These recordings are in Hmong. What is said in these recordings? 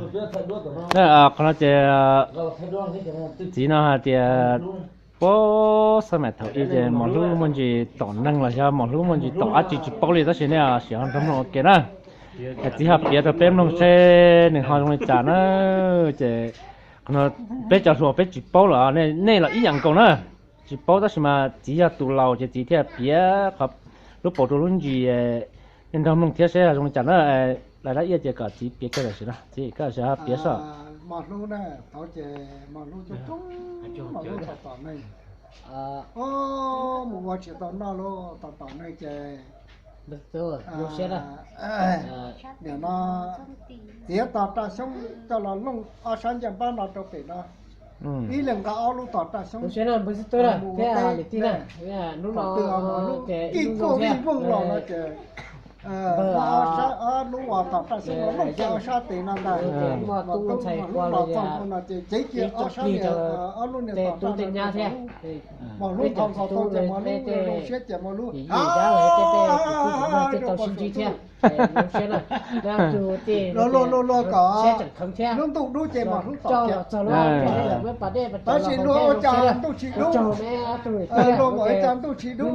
Qhov no ces txiv no hais tias puag xab maim thaum ub ces Mos Hlub muaj ntsis tom neeg los yog Mos Hlub muaj ntsis tom dab tsi tsis paub li, tab sis nej sim ho nrog mloog ua ke na. Txiv ho piav rau peb mloog seb nws ho zoo li cas na. Ces qhov no peb cov hluas peb tsis paub los nej los ib yam nkaus na. Tsis paub tab sis mas txiv yog tus laus ces txiv thiaj piav qhov lub paus rau lub ntsis, nej nrog mloog thiab seb zoo li cas na. Lawv dab iab ces kom txiv piav kiag tam sim no, txiv koj sim ho piav soj. Mos Hlub na, thaum ces Mos Hlub coob coob, Mos Hlub tom tom neeg, mus ua tsis tau noj lub tom tom neeg ces nim no txiav tog raj xyoob coj los looj ob sab ncej npab no rau pem no, ib leeg nqa ob lub tog raj xyoob mus ua teb. Thaum twg Mos Hlub kij kuj vij voog los no ces nqa ob lub tog raj xyoob no looj ob sab tes no ntag. Mos Hlub los txog no ces cev kiag ob sab niag, ob lub niag tog raj no rau Mos Hlub. Mos Hlub nthos nkaus tau ces Mos Hlub zoo siab ces Mos Hlub rau qhov ntuj tsis dub, luag luag luag kom lub ntuj dub ces Mos Hlub tom kiag. Tab sis luag ua cas ntuj tsis dub, luag ua cas ntuj tsis dub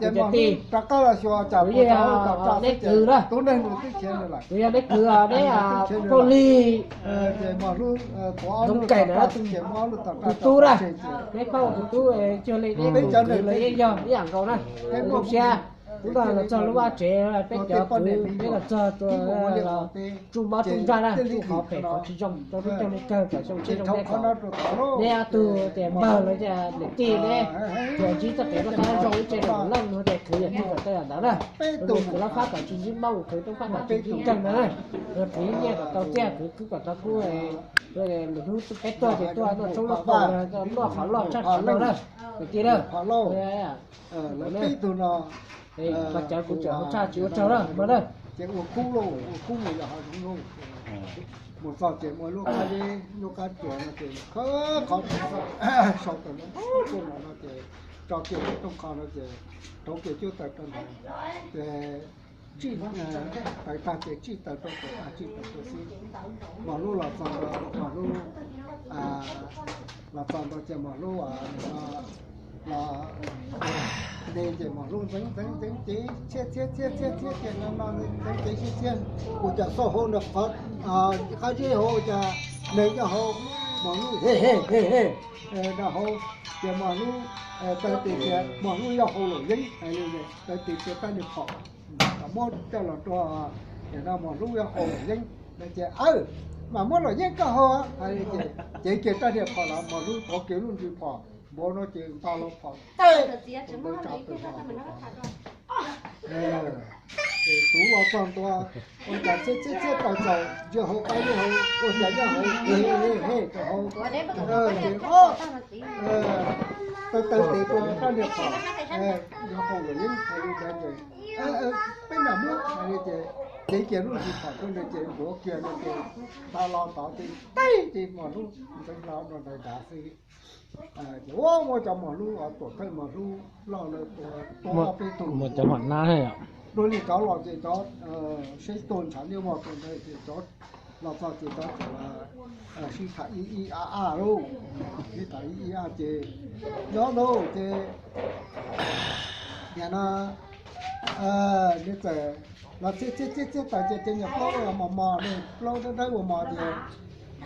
ces Mos Hlub rov qab los xyuas cas puas tau tom raj xwb ces tus neeg nws twb khiav nws lawm. Ces Mos Hlub tuav ob lub tog raj xwb ces muab ob lub tog raj tso tseg ces peb cov neeg thiaj li yog ib yam nkaus na. Peb muaj siab, hnub no los txog lub vaj tsev, peb cov kwv peb los txog tsuj mob tsuj ntsaj na, tsuj qhov phem qhov tsis zoo rau lub caij lub kawg kom xyoo tshiab zoo deb tod. Nej ob tug ces npawg los niam tij neb tsuas ntsib txoj kev noj qab nyob zoo ib tse no, leej nug tias khwv yam twg kom tau yam ntawd na. Tus kwv lab fab kom tsis ntsib mob, tus kwv tub fab kom tsis ntsib nkeeg ntawd na. Khwv nyiaj kom tau txiaj, khwv kub kom tau kub. Mus hnub peb tuaj ces tuaj noj tshoob noj kos, noj qhov loj tshaj qhov no na, kwv tij na. Lawv peb tug no, koj cawv kuv cawv, hauv tshaj tsis ua tsaug na, mog na. Ces ua kub lauj, ua kub mus yos hav zoov lauj. Mus txog ces muaj lub qab zeb, lub qab tsuas no ces khawb qhov tseem sau taws no, tuaj no no ces tso kiag rooj qho no ces rauv kiag cuab taws rau ntawd ces tsij taws tag ces tsij taws rau tom, tsij taws rau xwb. Mos Hlub los txog, Mos Hlub los txog ntawd ces Mos Hlub los ne ces Mos Hlub ntxeev ntxeev ntxeev cev txhiab txhiab txhiab txhiab txhiab ces no no ntxeev cev txhiab txhiab, ua cas xauj hauv nws qhov qab zeb hauv ua cas neeg nyob hauv, Mos Hlub he he he he nyob hauv. Ces Mos Hlub taw tis tias Mos Hlub yog hau luam yeeb, taw tis tias tab niag phom muab coj los rau, ces no Mos Hlub yog hau luam yeeb no ces, aw, mam muab luam yeeb koj hau. Ces cev kiag rab niag phom los Mos Hlub thov kiag lub nrig phom npaum no ces nta los phom teb, tsa pw ho ces tus los txog ntua, ua cas txhiab txhiab txhiab taws txaus ntsia hauv qab zeb hauv ua cas nyob hauv, he he he rau hauv. Ces o, taw taw tes rau rab niag phom, nyob hauv luam yeeb hais li ntawd ces, peb mam muab hais li ces, cev kiag lub nrig phom rau nws ces ntuav kiag no ces nta los tod ces teb ces Mos Hlub ntxeev hlo rau ntawd nrad xwb. Ces ua muab cov Mos Hlub, tuam thawj Mos Hlub loj lawm tua ob peb tug, muab cov mam nab dua li cov los ces cov seb tuag ntshav liaj vog tus ntawd ces cov los txog ces cov tseem sib tham ib ib a a lauj, sib tham ib ib a ces nyob lauj ces nim no nws txawm los txhiab txhiab txhiab txhiab taws ces cov niag plaub mos mos, plaub dawb dawb ua mos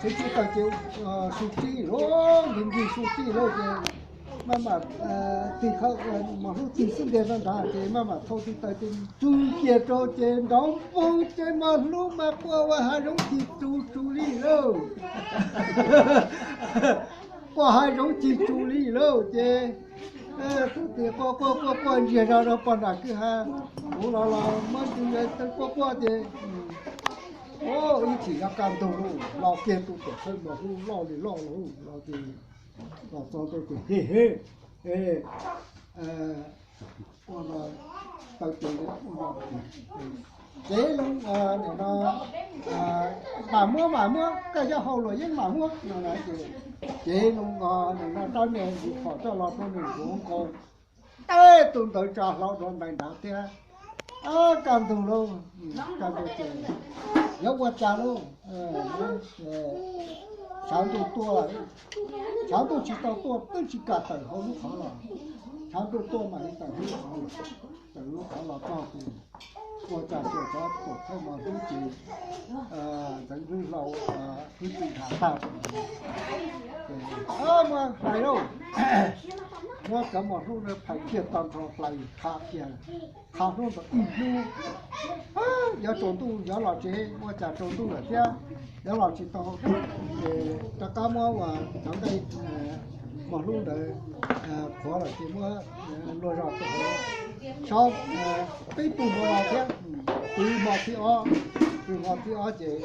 ces txhiab txhiab taws ces su tij lauj, nti nti su tij lauj ces maj mam tig, Mos Hlub tig xub ntiag rau nrad ces maj mam thau tig taws ces tsug kiag rau ces nrov npoog ces Mos Hlub mas quaj ua hav zoov cig tsus tsus li lauj. Quaj hav zoov cig tsus li lauj ces tub tias quaj quaj quaj quaj ntsiag zog rau pog nram kwj ha, kuv los los muab ntsws quaj quaj ces ib chim yuav kaj ntug lauj, los kiag tus tuam thawj Mos Hlub loj li loj lauj, los ces los txog rau ces he he he, ua no taw tes ua no, cev loo nim no, mam muab mam muab, koj yog hau luam yeeb mam muab no ces cev loo nim no rab niag nrig phom coj los rau nws ntuav nkaus, teb tus ntawd tsa hlo dua ntais nrad thiab. Kaj ntug lauj, kaj ntug ces yuav ua cas lauj, yuav Tshav ntuj tuaj, tshav ntuj tsis tau tuaj twb tsis kam tawm hauv lub qhov los, tshav ntuj tuaj mas li tawm hauv lub qhov los, tawm lub qhov los txog ces ua cas cov tuam thawj mos hlub ces ntxeev hlwb hlau, hlwb txim nrhav tag. Muab hlais lauj, muab cov mos hlub na phais kiag tag nrho hlais qha kiag, qha hnub ntawd ib hnub. Yuav tsaus ntuj yuav los tsev, ua cas tsaus ntuj lawm thiab yuav los tsis tau. Ces rov qab muab uas cov nqaij mos hlub ntawd qhuav lawm ces muab luag zog rau hauv, so peb pug hmo los thiab, pw hmo thib ob, pw hmo thib ob ces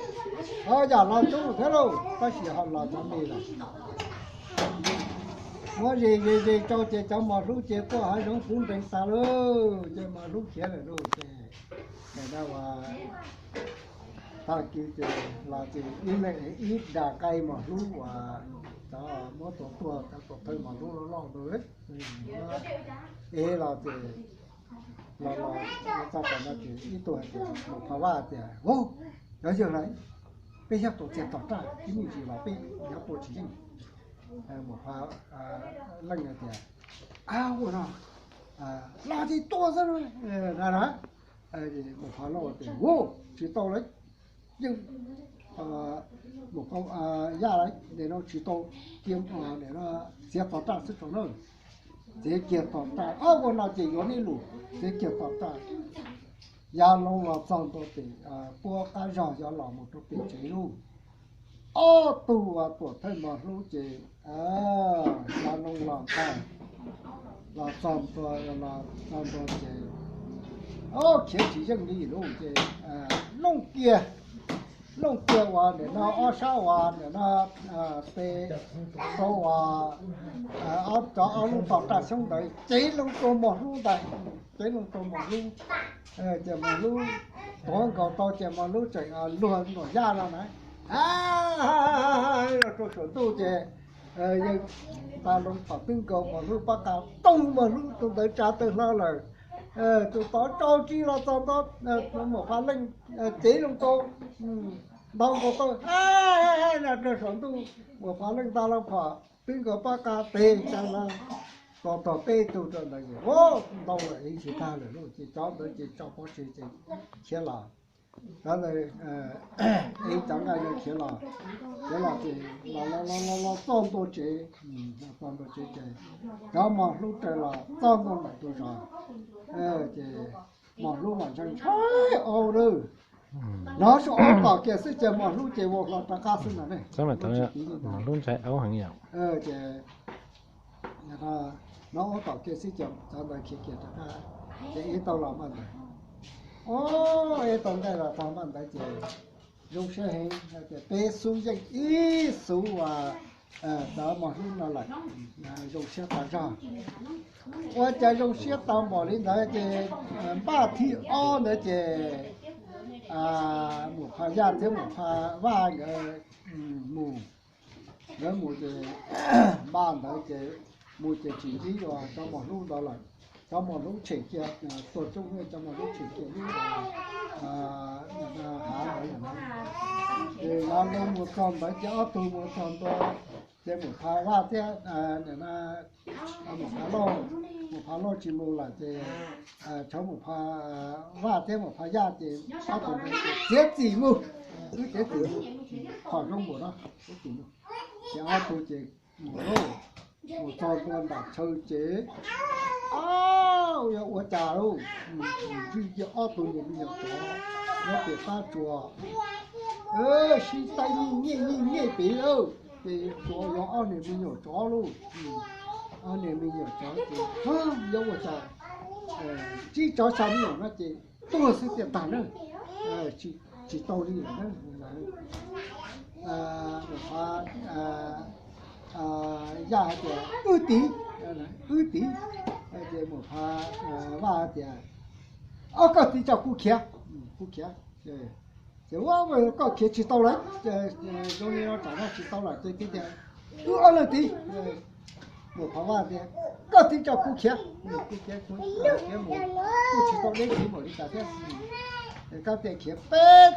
yam los coob thiab lauj, tab sis ho los cov me lawm. Muab ze ze ze rau ces cov mos hlub ces tuaj hav zoov puv nrees tas lauj, ces mos hlub khiav lawm lauj ces, tag kis ces los ces ib leeg ib da nqaij mos hlub uas cov muab tua tuag, cov tuam thawj mos hlub loj loj ntawd, ev los ces los los txog tom no ces ib tug hais tias, Maum Phas Vaj tias, Au, cov yawg lawm, peb xyov tuam txiag tom raj ib me ntsis los peb yuav tua tsis yeej. Maum Phas Leej hais tias, Au, ua no los ces tua xwb na. Maum Phas Lauj tias, Au, tsis tau lawm, yeej Maum Phas Yaj lawm, nim no tsis tau, nim no txiav tom raj xwb tso na. Txiav kiag tom raj, ua no ces yuav neb lus, txiav kiag tom raj. Yav Loos los txog ntua pem puab qab zog, yav los mus rau pem tsev lauj. Ob tug uas tuam thawj mos hlub ces yav Loos los ntag, los txog ntua, los txog ntua ces khiav tsis yeej li lauj ces looj kiag, looj kiag uas nim no ob sab uas nim no pem rau uas cov ob lub tog raj xyoob ntawd, cev loo rau mos hlub ntag, cev loo rau mos hlub. Ces mos hlub tuav nkaus tau ces mos hlub tseem luag Maum Yaj no na, los rau saum ntuj ces yawg Ntas Loos phom twb nkaus mos hlub pob qa, toog mos hlub tus ntawd tsa tawg hlo lawm. Tus tod rau tsis los txog ntua, Maum Phas Leej cev loo tau, ntaus nkaus tau, los rau saum ntuj, Maum Phas Leej Ntas Loos phom twb nkaus pob qa tes tsa hlo, tog tog peb tug rau ntawd ces ntaus lawm ib tsis tag lawm lauj ces cov ntawd ces tso pov tseg ces khiav los. Cov ntawd ev cov nqaij no khiav los, khiav los ces los los los los txog ntua tsev, txog ntua tsev ces cov mos hlub raws los txog ntua ntawm tus zos ces mos hlub mas ntshai ntshai au lawm. Hnov suab ob tom kiag xwb ces mos hlub ces vau hlo rov qab xwb no ne. Mos hlub ntshai au heev yom. Ces hnov ob tom kiag xwb ces cov ntawd khiav kiag rov qab, ces ev tau los npaj ntawd. Ev tau nqaij los txog npaj ntawd ces zoo siab heev, peb xub yeej ib xub uas cov mos hlub no lawm, zoo siab tas zog. Ua cas zoo siab tau npaum li ntawd ces npaj thib ob ntawd ces Maum Phas Yaj thiab Maum Phas Vaj nkawd mus, nkawd mus ces npaj ntawd ces mus ces tsis ntsib cov mos hlub ntawd lawm. Cov mos hlub tshem kiag, tuag coob, cov mos hlub tshem kiag lub hav ntawd lawm na. Ces los mus txog ntawd ces ob tug mus txog ntua ces Maum Phas Vaj thiab Maum Phas Lauj, Maum Phas Lauj tsis mus lawm ces tshuav Maum Phas Vaj thiab Maum Phas Yaj ces ob tug ntawd txiav txim mus, wb txiav txim mus, qhov zoo npaum no, txiav txim mus. Ces ob tug ces mus lauj, mus txog ntua nram chaw ces, au, yog ua cas lauj, ntsib yog ob tug niag me nyuam tsov nyob pem qab tsuas sib taij nyiaj nyiaj nyiaj nyiaj pem lawm. Ces tsuas yog ob niag me nyuam tsov lauj, ob niag me nyuam tsov ces, yog ua cas, ntsib tsov xya me nyuam no ces tuag xwb tiag tag na, tsis tau li lawm na. Maum Phas Yaj hais tias, Wb tiv, wb tiv. Ces Maum Phas Vaj hais tias, Ob, koj tiv tso kuv khiav, kuv khiav. Ces ua, koj khiav tsis tau lawm, zoo li no tsam no tsis tau lawm ces tias, Wb ob leeg tiv. Maum Phas Vaj tias, Koj tiv tso kuv khiav, kuv khiav, kuv khiav mus, kuj tsis tau deb tiv npaum li cas thiab. Ces kab tias khiav peb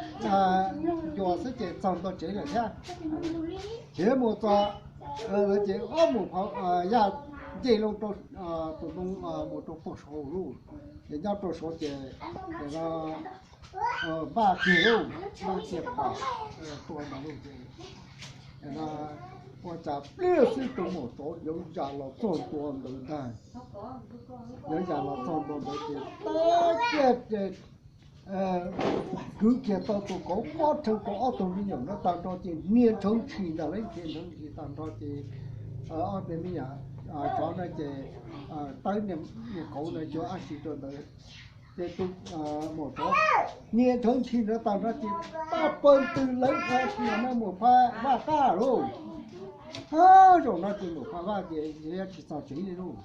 ncua xwb ces txog ntua tsev lawm thiab. Khiav mus txog lawm ces ob mus yaj nce loo rau tus ntoo mus rau puag saud lauj. Ces nyob rau saud ces npaj kiag lauj, npaj kiag pom tua ntawd lauj ces ua cas pliag xwb tus maum tsov yoov zam los txog ntua ntawd ntag. Yoov zam los txog ntua ntawd ces tab kiag kwv kiag tau tus kauv pob rheev rau ob tug me nyuam no tag nrho ces hnia nrhawv ntshis ntag, leej hnia nrhawv ntshis tag nrho ces ob tug me nyuam tsov no ces tawb niag kauv no cuag ab tsi rau ntawd. Ces tus maum tsov hnia nrhawv ntshis ntawd tag nrho ces paj pawg ntws lawv mus pha vaj qab lauj. Zaum no ces maum pha vaj ces tsis txog tsev li lauj.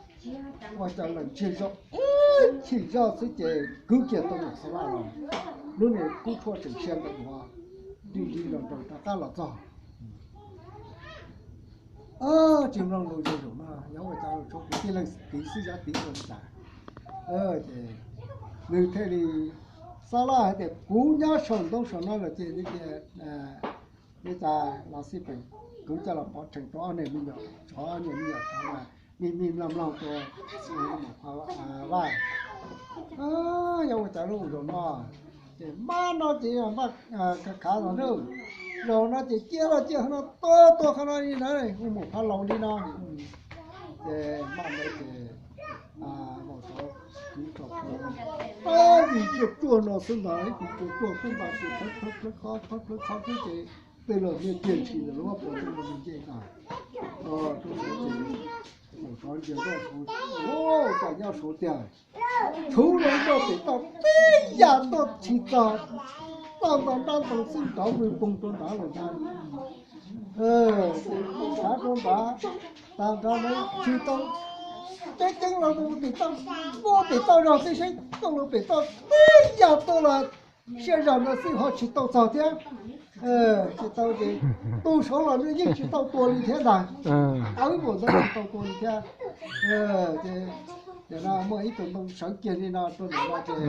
Ua cas lawm ntsiag zog ib chim zog xwb ces kwv kiag tau maum pha vaj los. Lub niag kub tshuaj tseem sia ntawm duav, nrig nrig los nraws rov qab los txog. Tsis mloog lus zej zog no, yog ua cas tshuav kuv tib leeg tiv xwb, yog tiv ua li cas? Ces nws thiaj li xav laj hais tias kuv nyob saum ntoo saum no lawm ces li tias li cas los xij peem kuv coj los pov rhees rau ob niag me nyuam tsov, ob niag me nyuam tsov mas me me mloog mloog rau maum pha vaj. Yog ua cas lub zaum no ces maj no ces maj khav khav los na, zaum no ces cia los cia qhov no, tua tua qhov no li na, hu maum pha laus li no. Ces maj ntawd ces maum tsov kwv tso plhuav, tab vim cia tsuag no xwb ntag, ib tus cia tsuag xwb ntag ces plhawv plhawv qhov plhawv plhawv qhov xwb ces tej los niag kiag ntshis ntawm lub pob tw los nce ntag. Maum tsov ntsia zoj saud, cas nyob saud tiag. Tshuv los nroj pem toj tib yam tuaj tsis txog, toj nto nrab nto xwb nrov vwg poog rau nrad lawm ntag. Thav rau nrad, tag nrho lawv tsis tau, ceeb ceeb los mus pem toj, mus pem toj zog xwb, seb toj los pem toj tib yam tuaj los siab zog no xwb ho tsis tau txog thiab. Tsis tau ces tus saud los nws yeej tsis tau tua li thiab ntag. Wb mus ntawd tsis tau tua li thiab. Ces no muaj ib tug ntoo sawv kiag li no rau ntawm no ces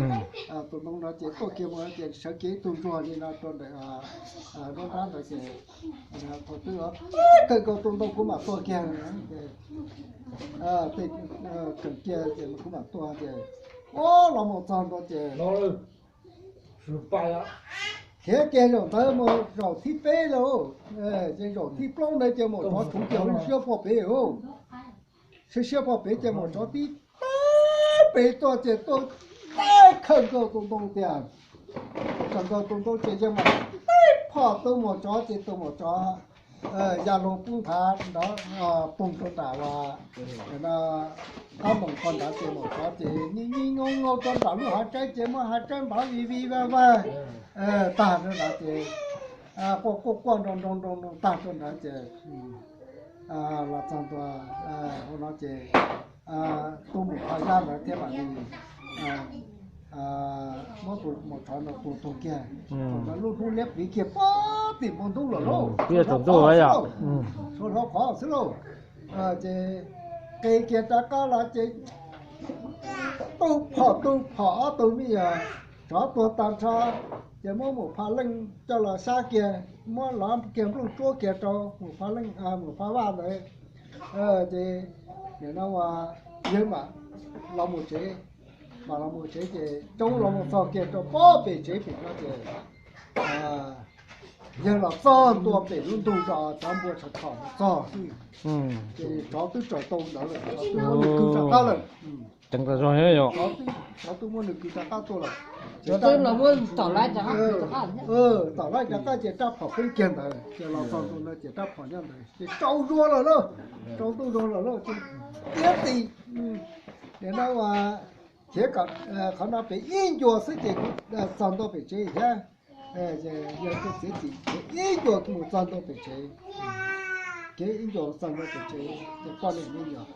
tus ntoo no ces tuaj kiag mus ces sawv kiag ib tug ntsuag li no rau ntawm nruab nrab ntawd ces thaum twg kawg nkaus tus ntoo kuv mam tua kiag. Tej kawg kiag ces kuv mam tua ces, o, los mus txog ntua ces khiav kiag zaum ntawd mus zaum thib peb lauj. Ces zaum thib plaub ntawd ces maum tsov tshuv kiag lub siab pog pem, siab siab pog pem ces maum tsov tib teb pem tuaj ces tuaj teb kawg nkaus tus ntoo tiag. Kawg nkaus tus ntoo ces yeej mam teb phom tus maum tsov ces tus maum tsov ya loo poob nthav nrov poog rau nram uas qab moos qhov nrad ces maum tsov ces nyi nyi ngoo ngoo rau nram lub hav tsaib ces muab hav tsaib npov vij vij vaj vag tag rau nrad ces quaj quaj quaj nroo nroo nroo nroo tag rau nrad ces los txog ntua hauv no ces tus maum pha vaj ntawd thiab mam li muab tus maum tsov no tua tuag kiag. Thaum ntawd lub hnub liab pliv kiag puag tim npoo ntub lawm lauj, tsaus ntuj xwb lauj, tsaus hlo qhov xwb lauj. Ces qe kiag rov qab los ces tu phom tu phom ob tug me nyuam tsov tuag tag nrho, ces muab maum pha leej coj los sab kiag, muab lov kiag nplooj tsuab kiag rau maum pha leej, maum pha vaj ntawd. Ces nim no ua yawg mam los mus tsev, mam los mus tsev ces tsoob los mus txog kiag rau pob pem tsev pem no ces yawg los txog ntua pem lub ntug zos cov npua tshav khom mus txog xwb, ces tsov twb tsaws tau ntawd lawm, tsov twb muab nws kwv rov qab lawm. Tsov twb muab nws kwv rov qab tuaj lawm. Tom lawv rov qab ces rab phom peb kiag ntawd ces los txog ntua no ces rab phom nyob ntawd ces tsaus zuag lawm lauj, tsaus ntuj zuag lawm lauj ces tiab tis. Nim no ua khiav kom qhov no pem ib ncua xwb ces kuv txog ntua pem tsev thiab. Yawg thiaj txiav txim khiav ib ncua mus txog ntua pem tsev, khiav ib ncua txog ntua pem tsev ces poj niam me nyuam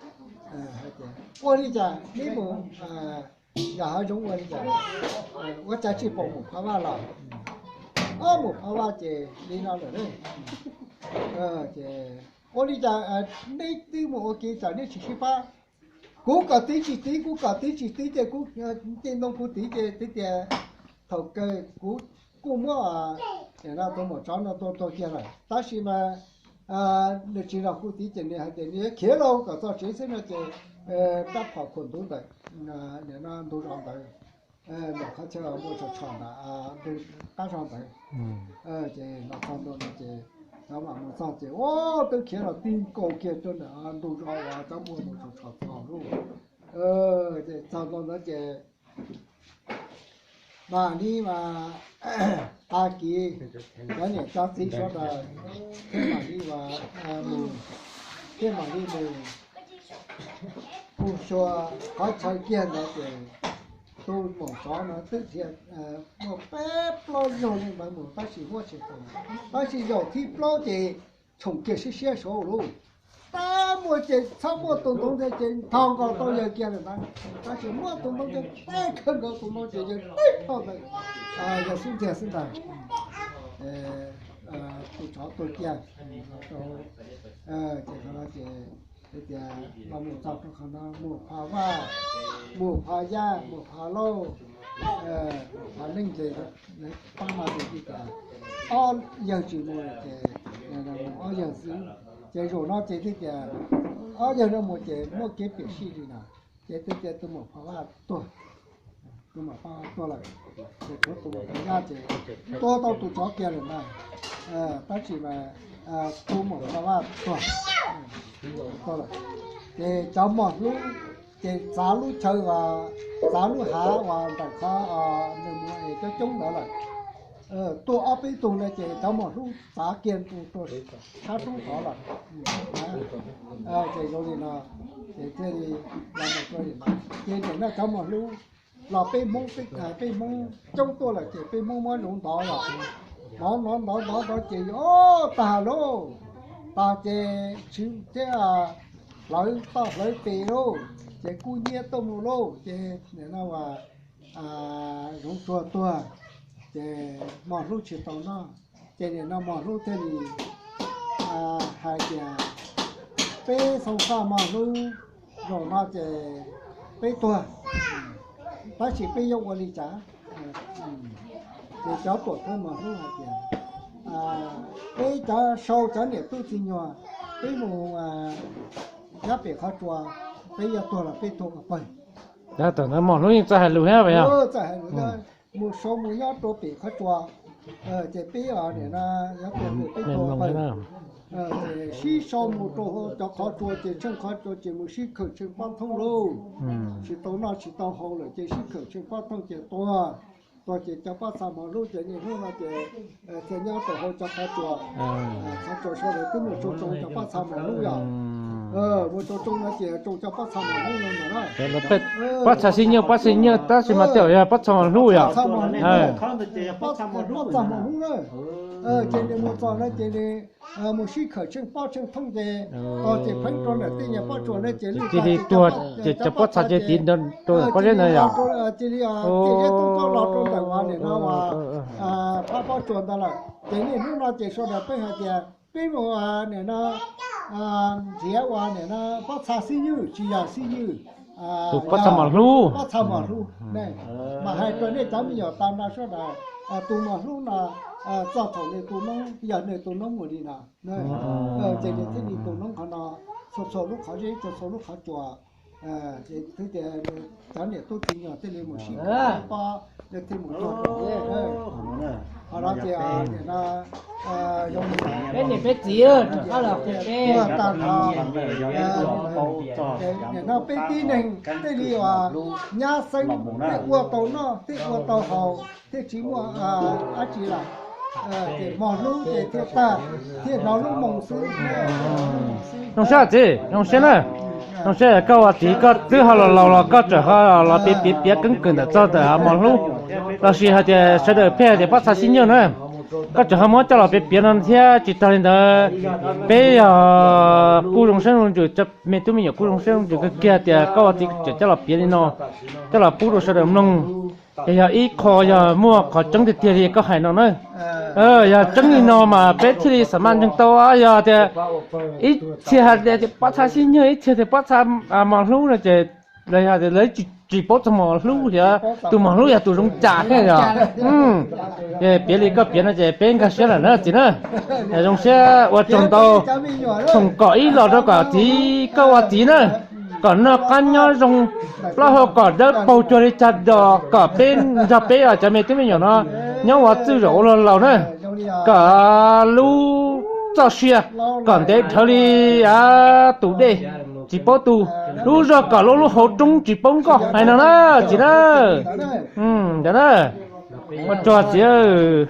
hais tias ua li cas neb mus yos hav zoov ua li cas, ua cas tsis pom maum pha vaj los? Ob maum pha vaj ces li no lawm ne. Ces ua li cas neb twb mus ua ke cas neb tsis sib pab? Kuv kom tiv tsis tiv, kuv kom tiv tsis tiv ces kuv, tej ntoo kuv tiv ces tiv tias Thaum kawg kuv kuj muab tus maum tsov no tua tuag kiag lawm, tab sis mas nws tsis los kuv tiv ces nws hais tias nws yuav khiav los kom txog tsev xwb no ces rab phom khuam ntuv ntawm ntug zos ntawd, ntawm qhov chaw muaj tshom tshom ntawm ntug qab zos ntawd. Ces los txog ntua no ces cov mam mus txog ces ua twb khiav los ti nkaus kiag rau ntawm ntug zos uas cov muaj mus tshom tshom txog lub. Ces txog ntua ntawd ces mam li mas tag kis cov niam cov txiv sawv daws thiaj mam li mus, thiaj mam li mus puag xyuas qhov chaw kiag ntawd ces tus maum tsov no twb dhia muaj peb plaub zaug li ntawd mus tab sis muab tsis tau. Tab sis zaum thib plaub ces tshoom kiag siab siab saud lauj. Tab muaj ces txhob muaj tus ntoo thiab ces nthos nkaus tau yawg kiag lawm ntag. Tab sis muaj tus ntoo ces teb kawg nkaus tus ntoo ces yawg teb plho ntawd, yawg xub ntiag xwb ntag. Tus tsov tuag kiag. Ces qhov no ces tias los mus txog rau qhov no mus Phov Vaj, mus Phov Yaj, mus Phov Lauj, Phov Neej ces pab no ces tias ob yawg tsis mus ces ob yawg xwb. Ces zaum no ces thiaj tias ob yawg no mus ces muaj kev piam sij li no, ces twb tias tus maum Phov Vaj tuag, tus maum Phov Vaj tuag lawm, ces tshuav tus maum Phov Yaj ces tua tau tus tsov kiag lawm ntag. Tab sis mas tus maum Phov Vaj tuag, tuag lawm. Ces cov mos hlub ces txav lub chaw uas, txav lub hav uas ntawm qhov nws mus es coob coob ntawd lawm, tuaj ob peb tug no ces cov mos hlub txav kiag rau sab roob tod lawm. Ces zoo li no, ces thiaj li los mus rau li no. Ces ntawm no cov mos hlub los peb Hmoob, peb Hmoob coob tuaj lawm ces peb Hmoob muab zoov ntov los, ntov ntov ntov ntov ntov ces o tag lauj, tag ces tshwv thiab hlawv toj hlawv pes lauj, ces kub hnyiab tuaj mus lauj, ces nim no as zoov tsuag tuag, ces mos hlub tsis tau noj, ces nim no mos hlub thiaj li hais tias peb xoo faj mos hlub zaum no ces peb tuag, tab sis peb yuav ua li cas? Ces cov tuam thawj mos hlub hais tias peb cov sau cov niam tub txiv nyuag, peb mus nyob pem qhov tsua, peb yuav tuag los peb tuag ua pawg. Mos hlub yeej txawj hais lus thiab. Txawj hais lus, mus sau mus nyob rau pem qhov tsua, ces peb nim no yuav tuag peb tuag ua pawg. Ces sib sau mus rau cov qhov tsua ces tsheej qhov tsua ces mus sib khawm tsheej pob thooj lauj, tsis tau noj tsis tau haus lawm ces sib khawm tsheej pob thooj ces tuag. Tuag ces cov pob txha mos hlub ces niaj hnub no ces thiaj nyob rau hauv cov qhov tsua. Qhov tsua sawv daws twb mus tsoo tsoo cov pob txha mos hlub yom. Mus tsoo tsoo no ces tsoo cov pob txha mos hlub no ntag na. Pob txha xib nyuj, pob txha xib nyuj tab sis mas tej zaum yog pob txha mos hlub yom. Pob txha mos hlub na. Ces nws mus txog no ces nws mus sib khawm tsheej pob tsheej thooj ces, o ces pheej rau ntawm tej nyuag pob tsuas na ces cia li tuag, ces cov pob txha ces tiv rau pob zeb ntawd yom. Cia li tiaj zeb tub koj los rau ntawm uas nim no uas phab pob tsuas ntawd lawm. Ces niaj hnub no ces sawv daws pheej hais tias peb mus nim no nrhiav uas nim no pob txha xib nyuj tsis yog xib nyuj, tus pob txha mos hlub, pob txha mos hlub. Mas hais rau nej cov me nyuam tau no sawv daws, tus mos hlub no txog thaum nws tu noob yog nws tu noob mus li no, ces nws thiaj li tu noob qhov no, txhua txhua lub qhov zeb, txhua txhua lub qhov tsua. Ces twb tias cov niam tub txiv nyuag thiaj li mus sib pob, thiaj mus tuag rau. Qhov no ces nim no zoo li peb niam peb txiv tuag tag nrho. Nim no peb tib neeg thiaj li uas nyab xeeb, thiaj ua tau noj thiaj ua tau haus, thiaj tsis muaj dab tsi lawm. Ces mos hlub ces thiaj tag, thiaj hnov lub moo xwb. Zoo siab txiv, zoo siab na. Zoo siab koj ua txiv koj twb ho los laus los koj tseem ho los piav piav piav keeb kwm ntawm txog ntawm mos hlub, los sis hais tias sawv daws pheej hais tias pob txha xib nyuj na. Koj tseem ho muab coj los piav piav no thiab tsis tag li ntawd, peb yog kuj zoo siab zoo ntsws, me tub me nyuam kuj zoo siab zoo ntsws kawg kiag tias koj ua txiv tseem coj los piav li no, coj los pub rau sawv daws mloog. Ces yog ib qho yog muaj qhov tseeb tiag tiag li koj hais no na. Yog tseeb li no mas peb thiaj li xam maj ntseeg tau, yog tias ib txhia hais tias pob txha xib nyuj, ib txhia tias pob txha mos hlub no ces Lawv tsis paub txog mos hlub, tus mos hlub yog tus zoo cas thiab yog. Piav li koj piav no ces peb nkag siab lawm na txiv na. Zoo siab ua tsaug ntau. Foom kom ib los rau kom txiv koj ua txiv na, kom noj qab nyob zoo, plaub hau kom dawb paug cuag li cag dos, kom peb nrog peb cov me tub me nyuam no nyob ua txwj zaum ua luag laus na, kom lub txoj sia kom ntev dhawv li tus dej tsis paub tu, lub zog kom lub lub hauv roob tsis paub nkoj hais no na txiv na. Ntawd na, ua tsaug txiv.